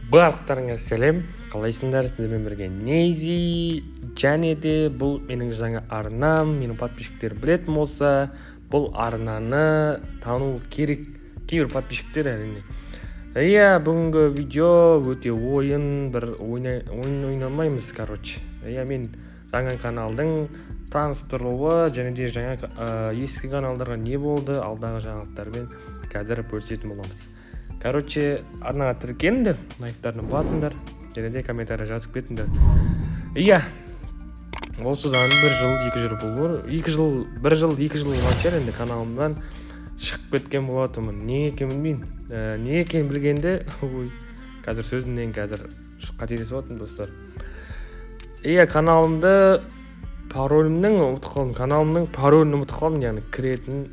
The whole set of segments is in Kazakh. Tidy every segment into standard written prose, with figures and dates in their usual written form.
Барлықтарыңа сәлем! Қалайсыңдар? Сіздермен бірге Нейзи және де бұл менің жаңа арнам. Менің подписчиктерім білетін болса, бұл арнаны тану керек кейбір подписчиктер, әрине. Иә, бүгінгі видео өте ойын, бір ойын ойнамаймыз, короче. Иә, мен жаңа каналдың таныстырылуы және де жаңа ескі каналдарға не болды, алдағы жаңалықтармен қазір бөлісетін боламыз. Короче, арнаға тіркеліңдер, лайктарын басыңдар және де комментарий жазып кетіңдер. Иә, осыдан бір жыл, 2 жыл бұл, 2 жыл, бір жыл, 2 жыл болған шығар енді, каналымнан шығып кеткен болатынмын. Не екенін білмеймін. Не екенін білгенде, ой, қазір сөзімнен қазір қателесіп жатырмын, достар. Иә, каналымды паролімнің ұмытып қалдым, каналымның паролін ұмытып қалдым, яғни кіретін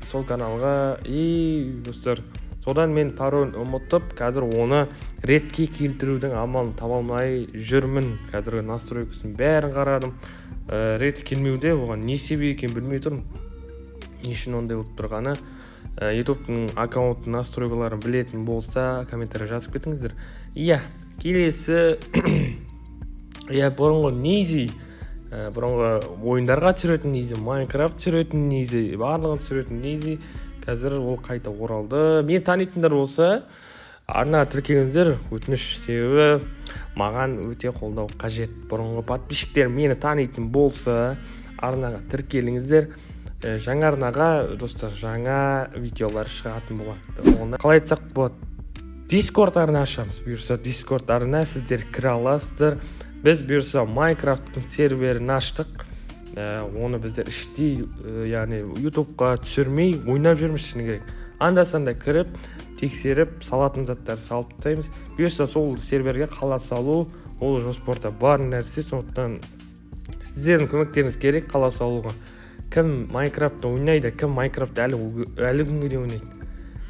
сол каналға. И, достар, содан мен пароль ұмытып, қазір оны ретке келтірудің амалын таба алмай жүрмін. Қазіргі настройкасын бәрін қарадым, реті келмеуде. Оған не себеп екенін білмей тұрмын, не үшін ондай болып тұрғаны. Ютубтың аккаунт настройкаларын білетін болса, комментарий жазып кетіңіздер. Иә, келесі, иә, бұрынғы Нейзи, бұрынғы ойындарға түсіретін Нейзи, Майнкрафт түсіретін Нейзи, барлығын түсіретін Нейзи, қазір ол қайта оралды. Мені танитындар болса, арнаға тіркеліңіздер, өтініш, себебі маған өте қолдау қажет. Бұрынғы подписчиктер мені танитын болса, арнаға тіркеліңіздер. Жаңа арнаға, достар, жаңа видеолар шығатын болады. Оны қалай айтсақ болады? Дискорд арна ашамыз, бұйырса. Дискорд арна, сіздер кіре аласыздар. Біз, бұйырса, Майнкрафттың серверін аштық. Оны біздер іштей, яғни Ютубқа түсірмей ойнап жүрміз, шыны керек. Анда санда кіріп, тексеріп, салатын заттарды салып тастаймыз. Бұйырса, сол серверге қала салу ол жоспарда бар нәрсе, сондықтан сіздердің көмектеріңіз керек қала салуға. Кім Майнкрафтты ойнайды, кім Майнкрафт әлі күнге дейін ойнайды?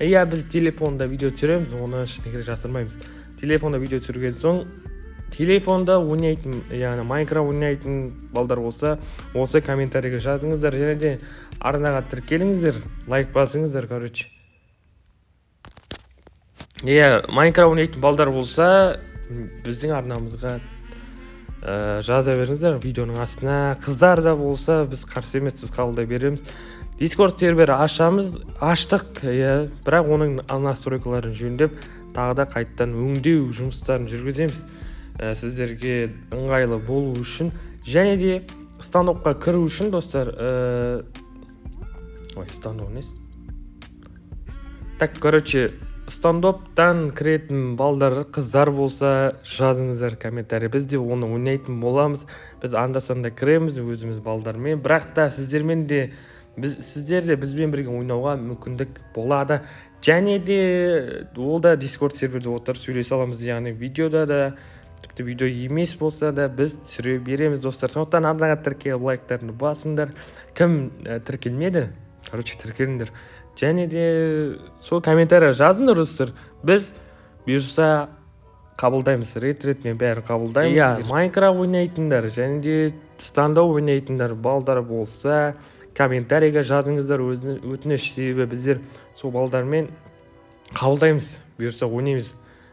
Иә, біз телефонда видео түсіреміз, оны шыны керек жасырмаймыз. Телефонда видео түсірген соң, телефонда ойнайтын, яғни Майнкрафт ойнайтын балдар болса, осы комментарийге жазыңыздар және де арнаға тіркеліңіздер, лайк басыңыздар. Короче, иә, Майнкрафт ойнайтын балдар болса, біздің арнамызға жаза беріңіздер видеоның астына. Қыздар да болса, біз қарсы емеспіз, қабылдай береміз. Дискорд сервер ашамыз, аштық, иә, бірақ оның настройкаларын жөндеп, тағы да қайтадан өңдеу жұмыстарын жүргіземіз, сіздерге ыңғайлы болу үшін және де Стандоффқа кіру үшін, достар. Ой, Стандофф несі? Так, короче, Стандоффтан кіретін балдар, қыздар болса, жазыңыздар комментарий. Біз де оны ойнайтын боламыз. Біз анда санда кіреміз өзіміз балдармен, бірақ та сіздермен де біз, сіздер де бізбен бірге ойнауға мүмкіндік болады және де ол да Дискорд серверде отырып сөйлесе аламыз, яғни видеода да, тіпті видео емес болса да, біз түсіре береміз, достар. Сондықтан арнаға тіркеліп, лайктарыңды басыңдар. Кім тіркелмеді, короче, тіркеліңдер және де сол комментарий жазыңдар, достар. Біз, бұйырса, қабылдаймыз, рет ретімен бәрін қабылдаймыз. Иә, Майнкрафт ойнайтындар және де Стандофф ойнайтындар балдар болса, комментарийге жазыңыздар, өтініш, себебі біздер сол балдармен қабылдаймыз, бұйырса, ойнаймыз,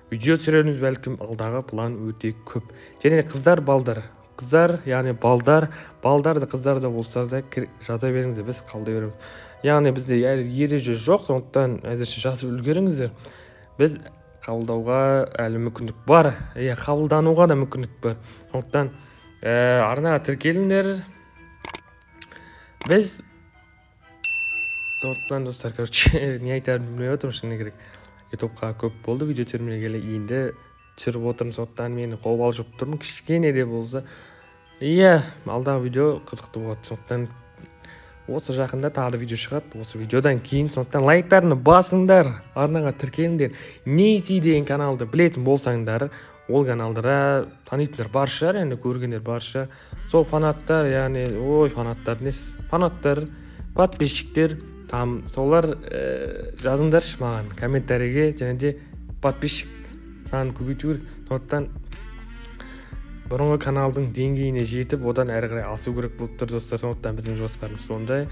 видео түсіреміз бәлкім. Алдағы план өте көп. Және де қыздар, балдар, қыздар, яғни балдар, балдар да, қыздар да болса да, жаза беріңіздер, біз қабылдай береміз. Яғни бізде әлі ереже жоқ, сондықтан әзірше жазып үлгеріңіздер. Біз қабылдауға әлі мүмкіндік бар, иә, қабылдануға да мүмкіндік бар. Сондықтан арнаға тіркеліңдер. Біз сондықтан, достар, короче, не айтарымды білмей отырмын, шыны керек. Ютубқа көп болды видео түсірмегелі, енді түсіріп отырмын, сондықтан мен қобалжып тұрмын кішкене де болса. Иә, алдағы видео қызықты болады, сондықтан осы жақында тағы да видео шығады осы видеодан кейін. Сондықтан лайктарыңды басыңдар, арнаға тіркеліңдер. Нейти деген каналды білетін болсаңдар, ол каналдара танитындар бар шығар енді, көргендер бар шығар. Сол фанаттар, яғни, ой, фанаттар несі, фанаттар, подписчиктер там, солар, жазыңдаршы маған комментарийге. Және де подписчик санын көбейту керек, сондықтан бұрынғы каналдың деңгейіне жетіп, одан әрі қарай асу керек болып тұр, достар. Сондықтан біздің жоспарымыз сондай,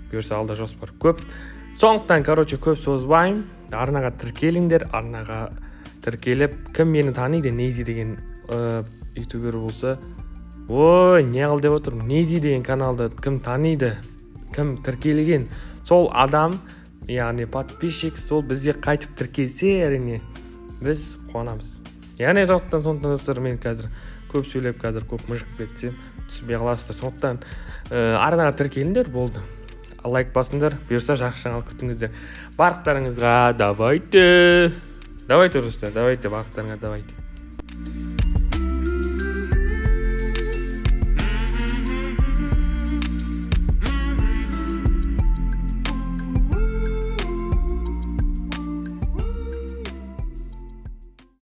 бұйырса, алда жоспар көп. Сондықтан, короче, көп созбаймын, арнаға тіркеліңдер. Арнаға тіркеліп, лайктарыңды басыңдар. Тіркеліп, кім мені таниды, Нейзи деген ютубер болса, ой, не қыл деп отырмын, Нейзи деген каналды кім таниды, кім тіркелген, сол адам, яғни подписчик, сол бізде қайтып тіркелсе, әрине, біз қуанамыз. Яғни сондықтан, достар, мен қазір көп сөйлеп, қазір көп мыжып кетсем, түсінбей қаласыздар. Сондықтан арнаға тіркеліңдер, болды, лайк басыңдар. Бұйырса, жақсы жаңалық күтіңіздер. Барлықтарыңызға давайте, давайте, достар, давайте, барлықтарыңа давайте.